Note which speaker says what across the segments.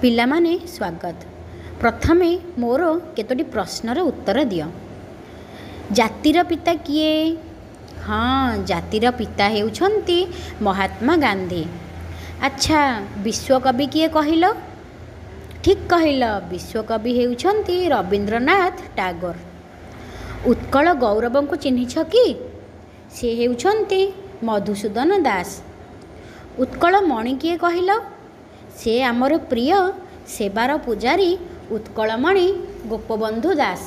Speaker 1: ପିଲାମାନେ ସ୍ୱାଗତ। ପ୍ରଥମେ ମୋର କେତୋଟି ପ୍ରଶ୍ନର ଉତ୍ତର ଦିଅ। ଜାତିର ପିତା କିଏ? ହଁ, ଜାତିର ପିତା ହେଉଛନ୍ତି ମହାତ୍ମା ଗାନ୍ଧୀ। ଆଚ୍ଛା, ବିଶ୍ୱକବି କିଏ କହିଲ? ଠିକ୍ କହିଲ, ବିଶ୍ୱକବି ହେଉଛନ୍ତି ରବୀନ୍ଦ୍ରନାଥ ଟାଗୋର। ଉତ୍କଳ ଗୌରବଙ୍କୁ ଚିହ୍ନିଛ କି? ସେ ହେଉଛନ୍ତି ମଧୁସୂଦନ ଦାସ। ଉତ୍କଳ ମଣି କିଏ କହିଲ? ସେ ଆମର ପ୍ରିୟ ସେବାର ପୂଜାରୀ ଉତ୍କଳମଣି ଗୋପବନ୍ଧୁ ଦାସ।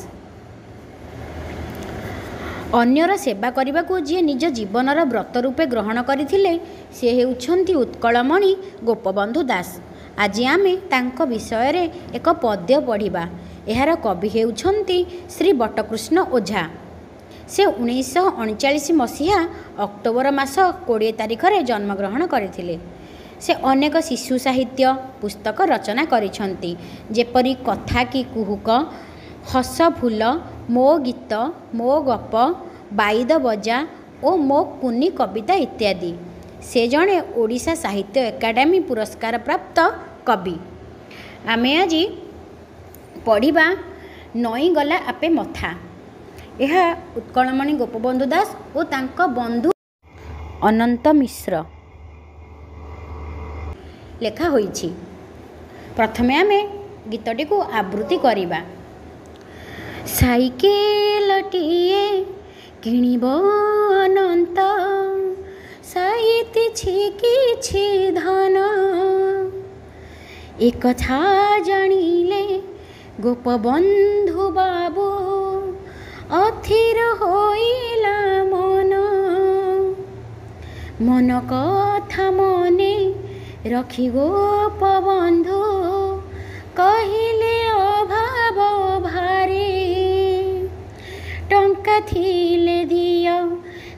Speaker 1: ଅନ୍ୟର ସେବା କରିବାକୁ ଯିଏ ନିଜ ଜୀବନର ବ୍ରତ ରୂପେ ଗ୍ରହଣ କରିଥିଲେ, ସେ ହେଉଛନ୍ତି ଉତ୍କଳମଣି ଗୋପବନ୍ଧୁ ଦାସ। ଆଜି ଆମେ ତାଙ୍କ ବିଷୟରେ ଏକ ପଦ୍ୟ ପଢ଼ିବା। ଏହାର କବି ହେଉଛନ୍ତି ଶ୍ରୀ ବଟକୃଷ୍ଣ ଓଝା। ସେ 1939 ମସିହା ଅକ୍ଟୋବର ମାସ 20 ତାରିଖରେ ଜନ୍ମଗ୍ରହଣ କରିଥିଲେ। ସେ ଅନେକ ଶିଶୁ ସାହିତ୍ୟ ପୁସ୍ତକ ରଚନା କରିଛନ୍ତି, ଯେପରି କଥା କି କୁହୁକ, ହସ ଫୁଲ, ମୋ ଗୀତ ମୋ ଗପ, ବାଇଦ ବଜା ଓ ମୋ କୁନି କବିତା ଇତ୍ୟାଦି। ସେ ଜଣେ ଓଡ଼ିଶା ସାହିତ୍ୟ ଏକାଡେମୀ ପୁରସ୍କାର ପ୍ରାପ୍ତ କବି। ଆମେ ଆଜି ପଢ଼ିବା ନଇଁଗଲା ଆପେ ମଥା। ଏହା ଉତ୍କଳମଣି ଗୋପବନ୍ଧୁ ଦାସ ଓ ତାଙ୍କ ବନ୍ଧୁ ଅନନ୍ତ ମିଶ୍ର ଲେଖା ହୋଇଛି। ପ୍ରଥମେ ଆମେ ଗୀତଟିକୁ ଆବୃତ୍ତି କରିବା। ସାଇକେଲଟିଏ କିଣିବ ଅନନ୍ତ, ସାଇତିଛି କିଛି ଧନ। ଏକଥା ଜାଣିଲେ ଗୋପବନ୍ଧୁ ବାବୁ, ଅଥିର ହୋଇଲା ମନ। ମନ କଥା ମନେ ରଖି ଗୋପବନ୍ଧୁ କହିଲେ, ଅଭାବ ଭାରି, ଟଙ୍କା ଥିଲେ ଦିଅ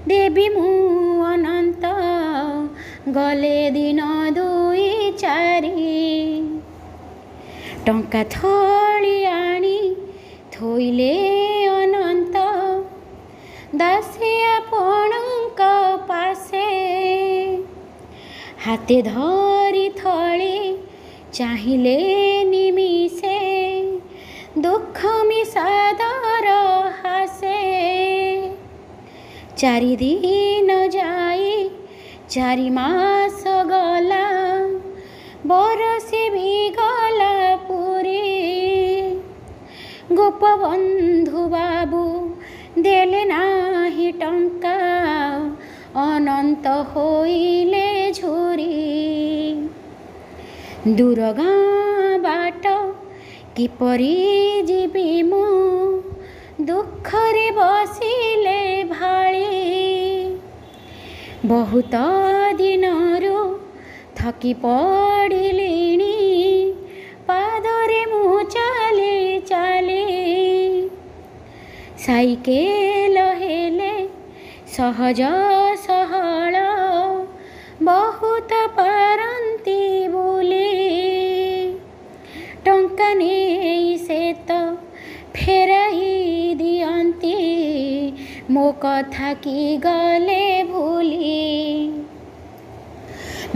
Speaker 1: ଦେବି ମୁଁ ଅନନ୍ତ, ଗଲେ ଦିନ ଦୁଇ ଚାରି। ଟଙ୍କା ଥଳି ଆଣି ଥୋଇଲେ ଅନନ୍ତ ଦାସେ ଆପଣଙ୍କ ପାଶେ। ହାତେ ଧରି ଥଳି ଚାହିଁଲେ ନିମିଷେ, ଦୁଃଖ ମିଶାଦର ହାସେ। ଚାରିଦିନ ଯାଇ 4 ମାସ ଗଲା, ବରଷେ ବି ଗଲା ପୁରି। ଗୋପବନ୍ଧୁ ବାବୁ ଦେଲେ ନାହିଁ ଟଙ୍କା, ଅନନ୍ତ ହୋଇଲେ ଝୁରି। ଦୂର ଗାଁ ବାଟ କିପରି ଯିବି ମୁଁ, ଦୁଃଖରେ ବସିଲେ ଭାଳି। ବହୁତ ଦିନରୁ ଥକି ପଡ଼ିଲିଣି ପାଦରେ ମୁଁ ଚାଲି ଚାଲି। ସାଇକେଲ ହେଲେ ସହଜ ସହଳ, ବହୁତ ପାରନ୍ତି ବୁଲି। ଟଙ୍କା ନେଇ ସେ ତ ଫେରାଇ ଦିଅନ୍ତି, ମୋ କଥା କି ଗଲେ ଭୁଲି।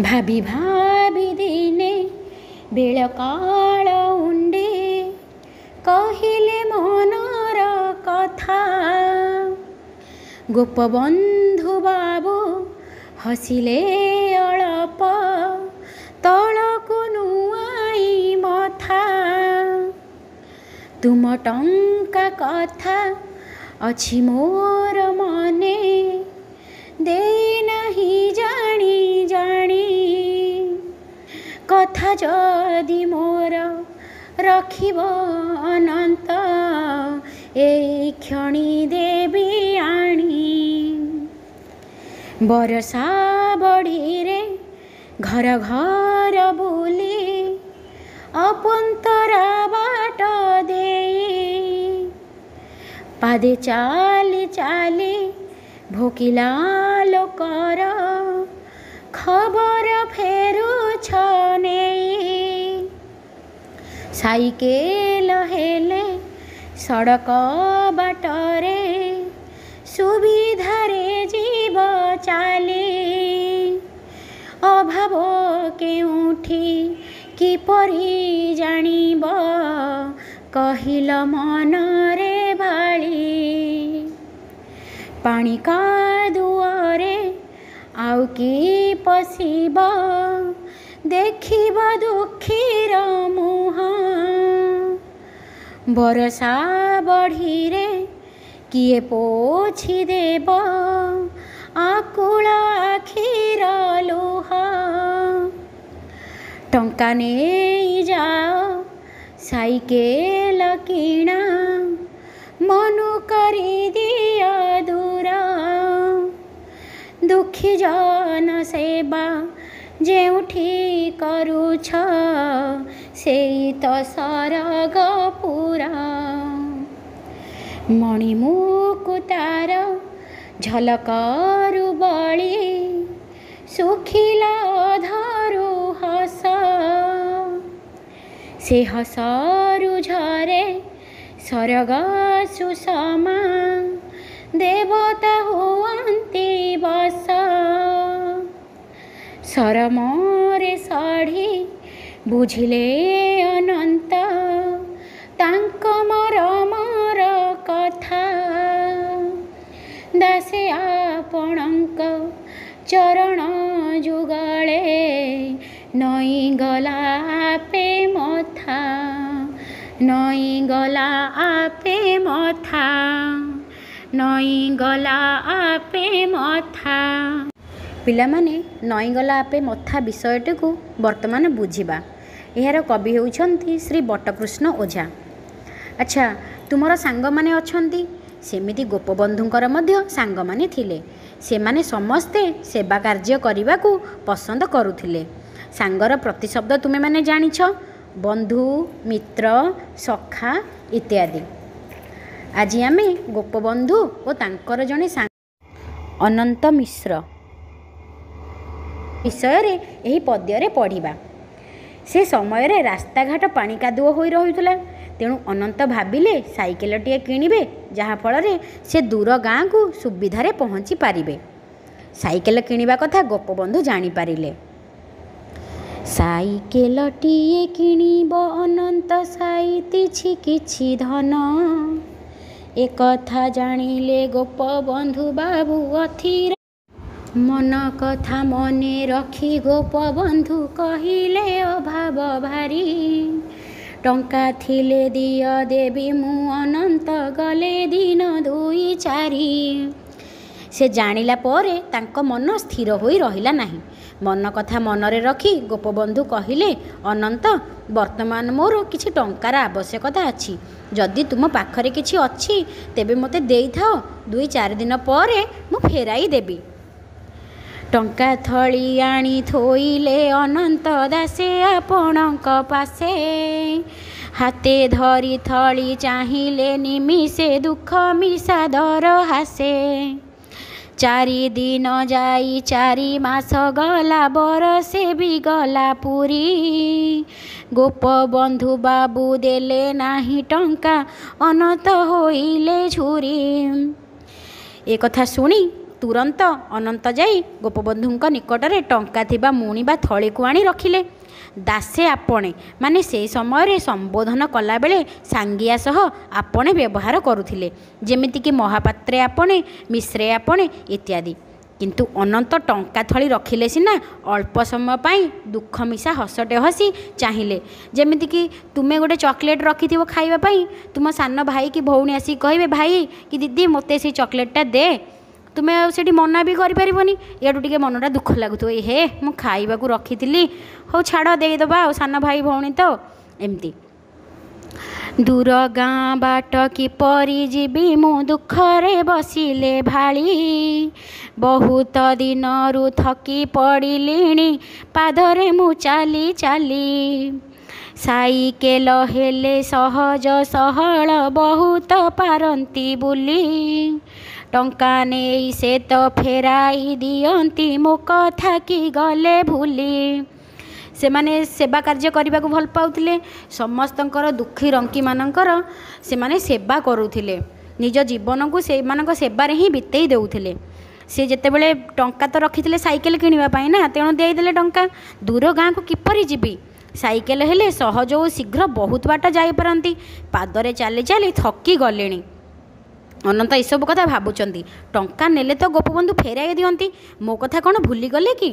Speaker 1: ଭାବି ଭାବି ଦିନେ ବେଳ କାଳ ଉଣ୍ଡି କହିଲେ ମନର କଥା। ଗୋପବନ୍ଧୁ ବାବୁ ହସିଲେ ଅଳପ, ତଳକୁ ନୁଆଇଁ ମଥା। ତୁମ ଟଙ୍କା କଥା ଅଛି ମୋର ମନେ, ଦେଇନାହିଁ ଜାଣି ଜାଣି। କଥା ଯଦି ମୋର ରଖିବ ଅନନ୍ତ, ଏଇ କ୍ଷଣି ଦେବି ଆଣି। ବରଷା ବଢ଼ିରେ ଘର ଘର ବୁଲି, ଅପନ୍ତରା ବାଟ ଦେଇ, ପାଦେ ଚାଲି ଚାଲି ଭୋକିଲା ଲୋକର ଖବର ଫେରୁଛ ନେଇ। ସାଇକେଲ ହେଲେ ସଡ଼କ ବାଟରେ ସୁବିଧାରେ ଯିବ ଚାଲି। ଅଭାବ କେଉଁଠି କିପରି ଜାଣିବ କହିଲ ମନରେ ଭାଳି। ପାଣି କାଦୁଅରେ ଆଉ କି ପଶିବ, ଦେଖିବ ଦୁଃଖୀର ମୁହଁ। ବରଷା ବଢ଼ିରେ କିଏ ପୋଛି ଦେବ ଆକୁଳ ଆଖିର ଲୁହ। ଟଙ୍କା ନେଇଯାଅ ସାଇକେଲ କିଣ, ମନୁ କରିଦିଅ ଦୂର। ଦୁଃଖୀ ଜନ ସେବା ଯେଉଁଠି କରୁଛ, ସେଇ ତ ସରଗପୁର। ମଣିମୁକୁତାର ଝଲକରୁ ବଳି ଶୁଖିଲା ଅଧରୁ ହସ, ସେ ହସରୁ ଝରେ ସରଗ ସୁଷମା, ଦେବତା ହୁଅନ୍ତି ବସ। ସରମରେ ସଢ଼ି ବୁଝିଲେ ଅନନ୍ତ ତାଙ୍କ ମରମର କଥା। ଦାସେ ଆପଣଙ୍କ ଚରଣ ଯୁଗଳେ ନଇଁଗଲା ଆପେ ମଥା, ନଇଁଗଲା ଆପେ ମଥା, ନଇଁଗଲା ଆପେ ମଥା। ପିଲାମାନେ, ନଇଁଗଲା ଆପେ ମଥା ବିଷୟଟିକୁ ବର୍ତ୍ତମାନ ବୁଝିବା। ଏହାର କବି ହେଉଛନ୍ତି ଶ୍ରୀ ବଟକୃଷ୍ଣ ଓଝା। ଆଚ୍ଛା, ତୁମର ସାଙ୍ଗମାନେ ଅଛନ୍ତି, ସେମିତି ଗୋପବନ୍ଧୁଙ୍କର ମଧ୍ୟ ସାଙ୍ଗମାନେ ଥିଲେ। ସେମାନେ ସମସ୍ତେ ସେବା କାର୍ଯ୍ୟ କରିବାକୁ ପସନ୍ଦ କରୁଥିଲେ। ସାଙ୍ଗର ପ୍ରତିଶବ୍ଦ ତୁମେମାନେ ଜାଣିଛ, ବନ୍ଧୁ, ମିତ୍ର, ସଖା ଇତ୍ୟାଦି। ଆଜି ଆମେ ଗୋପବନ୍ଧୁ ଓ ତାଙ୍କର ଜଣେ ସାଙ୍ଗ ଅନନ୍ତ ମିଶ୍ର ବିଷୟରେ ଏହି ପଦ୍ୟରେ ପଢ଼ିବା। ସେ ସମୟରେ ରାସ୍ତାଘାଟ ପାଣି କାଦୁଅ ହୋଇ ରହୁଥିଲା। ତେଣୁ ଅନନ୍ତ ଭାବିଲେ ସାଇକେଲଟିଏ କିଣିବେ, ଯାହାଫଳରେ ସେ ଦୂର ଗାଁକୁ ସୁବିଧାରେ ପହଞ୍ଚି ପାରିବେ। ସାଇକେଲ କିଣିବା କଥା ଗୋପବନ୍ଧୁ ଜାଣିପାରିଲେ। ସାଇକେଲଟିଏ କିଣିବ ଅନନ୍ତ ସାଇତିଛି କିଛି ଧନ, ଏକଥା ଜାଣିଲେ ଗୋପବନ୍ଧୁ ବାବୁ ଅଥିର। ମନ କଥା ମନେ ରଖି ଗୋପବନ୍ଧୁ କହିଲେ, ଅଭାବ ଭାରି, ଟଙ୍କା ଥିଲେ ଦିଅ ଦେବି ମୁଁ ଅନନ୍ତ ଗଲେ ଦିନ ଦୁଇ ଚାରି। ସେ ଜାଣିଲା ପରେ ତାଙ୍କ ମନ ସ୍ଥିର ହୋଇ ରହିଲା ନାହିଁ। ମନ କଥା ମନରେ ରଖି ଗୋପବନ୍ଧୁ କହିଲେ, ଅନନ୍ତ, ବର୍ତ୍ତମାନ ମୋର କିଛି ଟଙ୍କାର ଆବଶ୍ୟକତା ଅଛି। ଯଦି ତୁମ ପାଖରେ କିଛି ଅଛି ତେବେ ମୋତେ ଦେଇଥାଅ, 2-4 ଦିନ ପରେ ମୁଁ ଫେରାଇ ଦେବି। ଟଙ୍କା ଥଳି ଆଣି ଥୋଇଲେ ଅନନ୍ତ ଦାସେ ଆପଣଙ୍କ ପାଶେ, ହାତେ ଧରି ଥଳି ଚାହିଁଲେ ନିମିଷେ ଦୁଃଖ ମିଶା ଦରହାସେ। 4 ଦିନ ଯାଇ 4 ମାସ ଗଲା, ବରଷେ ବି ଗଲା ପୁରୀ। ଗୋପବନ୍ଧୁ ବାବୁ ଦେଲେ ନାହିଁ ଟଙ୍କା, ଅନନ୍ତ ହୋଇଲେ ଝୁରି। ଏ କଥା ଶୁଣି ତୁରନ୍ତ ଅନନ୍ତ ଯାଇ ଗୋପବନ୍ଧୁଙ୍କ ନିକଟରେ ଟଙ୍କା ଥିବା ମୁଣି ବା ଥଳିକୁ ଆଣି ରଖିଲେ। ଦାସେ ଆପଣେ ମାନେ ସେ ସମୟରେ ସମ୍ବୋଧନ କଲାବେଳେ ସାଙ୍ଗିଆ ସହ ଆପଣେ ବ୍ୟବହାର କରୁଥିଲେ, ଯେମିତିକି ମହାପାତ୍ରେ ଆପଣେ, ମିଶ୍ରେ ଆପଣେ ଇତ୍ୟାଦି। କିନ୍ତୁ ଅନନ୍ତ ଟଙ୍କା ଥଳି ରଖିଲେ ସିନା, ଅଳ୍ପ ସମୟ ପାଇଁ ଦୁଃଖ ମିଶା ହସଟେ ହସି ଚାହିଁଲେ। ଯେମିତିକି ତୁମେ ଗୋଟେ ଚକୋଲେଟ୍ ରଖିଥିବ ଖାଇବା ପାଇଁ, ତୁମ ସାନ ଭାଇ କି ଭଉଣୀ ଆସିକି କହିବେ, ଭାଇ କି ଦିଦି ମୋତେ ସେଇ ଚକୋଲେଟ୍ଟା ଦେ। ତୁମେ ଆଉ ସେଠି ମନା ବି କରିପାରିବନି। ଇଆଡ଼ୁ ଟିକେ ମନଟା ଦୁଃଖ ଲାଗୁଥିବ, ଏ ହେ ମୁଁ ଖାଇବାକୁ ରଖିଥିଲି, ହଉ ଛାଡ଼ ଦେଇଦେବା ଆଉ, ସାନ ଭାଇ ଭଉଣୀ ତ। ଏମିତି ଦୂର ଗାଁ ବାଟ କିପରି ଯିବି ମୁଁ, ଦୁଃଖରେ ବସିଲେ ଭାଳି। ବହୁତ ଦିନରୁ ଥକି ପଡ଼ିଲିଣି ପାଦରେ ମୁଁ ଚାଲି ଚାଲି। ସାଇକେଲ ହେଲେ ସହଜ ସହଳ ବହୁତ ପାରନ୍ତି ବୁଲି। ଟଙ୍କା ନେଇ ସେ ତ ଫେରାଇ ଦିଅନ୍ତି, ମୋ କଥା କି ଗଲେ ଭୁଲି। ସେମାନେ ସେବା କାର୍ଯ୍ୟ କରିବାକୁ ଭଲ ପାଉଥିଲେ। ସମସ୍ତଙ୍କର ଦୁଃଖୀ ରଙ୍କିମାନଙ୍କର ସେମାନେ ସେବା କରୁଥିଲେ। ନିଜ ଜୀବନକୁ ସେମାନଙ୍କ ସେବାରେ ହିଁ ବିତେଇ ଦେଉଥିଲେ। ସେ ଯେତେବେଳେ ଟଙ୍କା ତ ରଖିଥିଲେ ସାଇକେଲ କିଣିବା ପାଇଁ ନା, ତେଣୁ ଦେଇଦେଲେ ଟଙ୍କା। ଦୂର ଗାଁକୁ କିପରି ଯିବି, ସାଇକେଲ ହେଲେ ସହଜ ଓ ଶୀଘ୍ର ବହୁତ ବାଟ ଯାଇପାରନ୍ତି। ପାଦରେ ଚାଲି ଚାଲି ଥକି ଗଲେଣି। ଅନନ୍ତ ଏସବୁ କଥା ଭାବୁଛନ୍ତି। ଟଙ୍କା ନେଲେ ତ ଗୋପବନ୍ଧୁ ଫେରାଇ ଦିଅନ୍ତି, ମୋ କଥା କ'ଣ ଭୁଲିଗଲେ କି?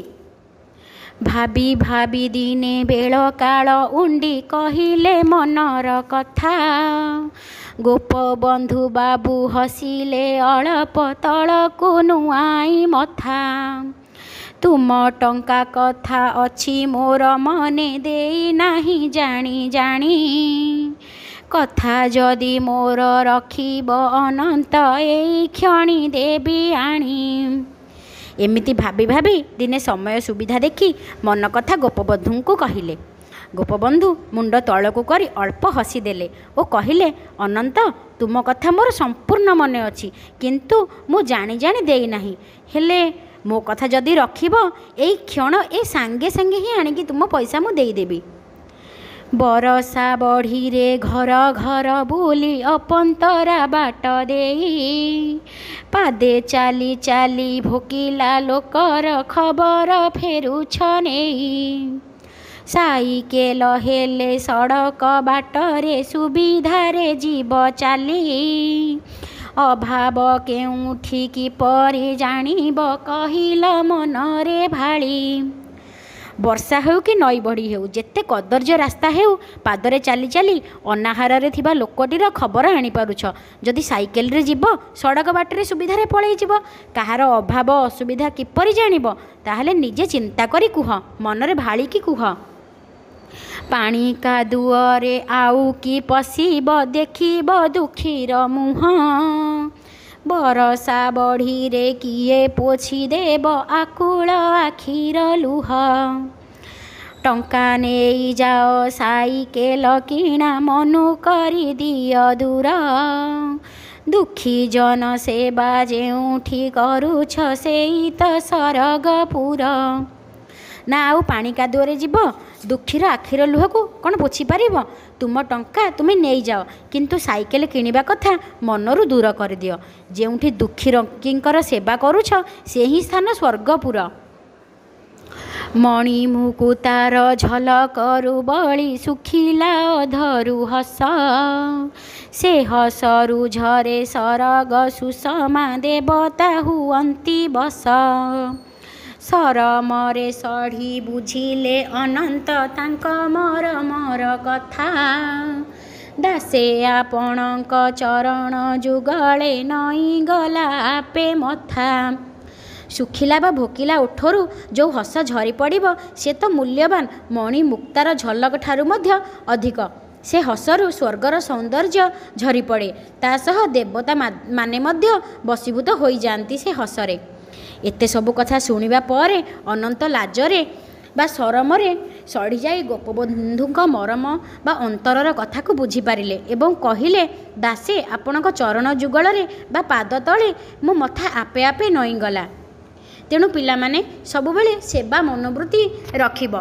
Speaker 1: ଭାବି ଭାବି ଦିନେ ବେଳ କାଳ ଉଣ୍ଡି କହିଲେ ମନର କଥା। ଗୋପବନ୍ଧୁ ବାବୁ ହସିଲେ ଅଳପ, ତଳକୁ ନୁଆଇଁ ମଥା। ତୁମ ଟଙ୍କା କଥା ଅଛି ମୋର ମନେ, ଦେଇନାହିଁ ଜାଣି ଜାଣି। କଥା ଯଦି ମୋର ରଖିବ ଅନନ୍ତ, ଏଇ କ୍ଷଣି ଦେବି ଆଣି। ଏମିତି ଭାବି ଭାବି ଦିନେ ସମୟ ସୁବିଧା ଦେଖି ମନ କଥା ଗୋପବନ୍ଧୁଙ୍କୁ କହିଲେ। ଗୋପବନ୍ଧୁ ମୁଣ୍ଡ ତଳକୁ କରି ଅଳ୍ପ ହସିଦେଲେ ଓ କହିଲେ, ଅନନ୍ତ, ତୁମ କଥା ମୋର ସମ୍ପୂର୍ଣ୍ଣ ମନେ ଅଛି, କିନ୍ତୁ ମୁଁ ଜାଣି ଜାଣି ଦେଇନାହିଁ। ହେଲେ ମୋ କଥା ଯଦି ରଖିବ, ଏଇ କ୍ଷଣ ଏ ସାଙ୍ଗେ ସାଙ୍ଗେ ହିଁ ଆଣିକି ତୁମ ପଇସା ମୁଁ ଦେଇଦେବି। ବରଷା ବଢ଼ିରେ ଘର ଘର ବୁଲି ଅପନ୍ତରା ବାଟ ଦେଇ, ପାଦେ ଚାଲି ଚାଲି ଭୋକିଲା ଲୋକର ଖବର ଫେରୁଛ ନେଇ। ସାଇକେଲ ହେଲେ ସଡ଼କ ବାଟରେ ସୁବିଧାରେ ଯିବ ଚାଲି, ଅଭାବ କେଉଁଠି କିପରି ଜାଣିବ କହିଲ ମନରେ ଭାଳି। ବର୍ଷା ହେଉ କି ନଈ ବଢ଼ି ହେଉ, ଯେତେ କଦର୍ଯ୍ୟ ରାସ୍ତା ହେଉ, ପାଦରେ ଚାଲି ଚାଲି ଅନାହାରରେ ଥିବା ଲୋକଟିର ଖବର ଆଣିପାରୁଛ। ଯଦି ସାଇକେଲରେ ଯିବ, ସଡ଼କ ବାଟରେ ସୁବିଧାରେ ପଳେଇଯିବ। କାହାର ଅଭାବ ଅସୁବିଧା କିପରି ଜାଣିବ? ତାହେଲେ ନିଜେ ଚିନ୍ତା କରି କୁହ, ମନରେ ଭାଳିକି କୁହ। ପାଣି କାଦୁଅରେ ଆଉ କି ପଶିବ, ଦେଖିବ ଦୁଃଖୀର ମୁହଁ। ବରଷା ବଢ଼ିରେ କିଏ ପୋଛିଦେବ ଆକୁଳ ଆଖିର ଲୁହ। ଟଙ୍କା ନେଇଯାଅ ସାଇକେଲ କିଣା, ମନୁ କରିଦିଅ ଦୂର। ଦୁଃଖୀ ଜନ ସେବା ଯେଉଁଠି କରୁଛ, ସେଇ ତ ସରଗପୁର। ନା ଆଉ ପାଣି କାଦୁଅରେ ଯିବ? ଦୁଃଖୀର ଆଖିର ଲୁହକୁ କ'ଣ ପୋଛିପାରିବ? ତୁମ ଟଙ୍କା ତୁମେ ନେଇଯାଅ, କିନ୍ତୁ ସାଇକେଲ କିଣିବା କଥା ମନରୁ ଦୂର କରିଦିଅ। ଯେଉଁଠି ଦୁଃଖୀ ରଙ୍କୀଙ୍କର ସେବା କରୁଛ, ସେହି ସ୍ଥାନ ସ୍ୱର୍ଗପୁର। ମଣିମୁକୁତାର ଝଲକରୁ ବଳି ଶୁଖିଲା ଅଧରୁ ହସ, ସେ ହସରୁ ଝରେ ସରଗ ସୁଷମା, ଦେବତା ହୁଅନ୍ତି ବଶ। ସରମରେ ସଢ଼ି ବୁଝିଲେ ଅନନ୍ତ ତାଙ୍କ ମରମର କଥା। ଦାସେ ଆପଣଙ୍କ ଚରଣ ଯୁଗଳେ ନଇଁଗଲା ଆପେ ମଥା। ଶୁଖିଲା ବା ଭୋକିଲା ଓଠରୁ ଯେଉଁ ହସ ଝରି ପଡ଼ିବ, ସେ ତ ମୂଲ୍ୟବାନ ମଣି ମୁକ୍ତାର ଝଲକ ଠାରୁ ମଧ୍ୟ ଅଧିକ। ସେ ହସରୁ ସ୍ୱର୍ଗର ସୌନ୍ଦର୍ଯ୍ୟ ଝରିପଡ଼େ, ତା ସହ ଦେବତା ମାନେ ମଧ୍ୟ ବଶୀଭୂତ ହୋଇଯାଆନ୍ତି ସେ ହସରେ। ଏତେ ସବୁ କଥା ଶୁଣିବା ପରେ ଅନନ୍ତ ଲାଜରେ ବା ସରମରେ ସଢ଼ିଯାଇ ଗୋପବନ୍ଧୁଙ୍କ ମରମ ବା ଅନ୍ତରର କଥାକୁ ବୁଝିପାରିଲେ ଏବଂ କହିଲେ, ଦାସେ ଆପଣଙ୍କ ଚରଣ ଯୁଗଳରେ ବା ପାଦ ତଳେ ମୋ ମଥା ଆପେ ଆପେ ନଇଁଗଲା। ତେଣୁ ପିଲାମାନେ, ସବୁବେଳେ ସେବା ମନୋବୃତ୍ତି ରଖିବ।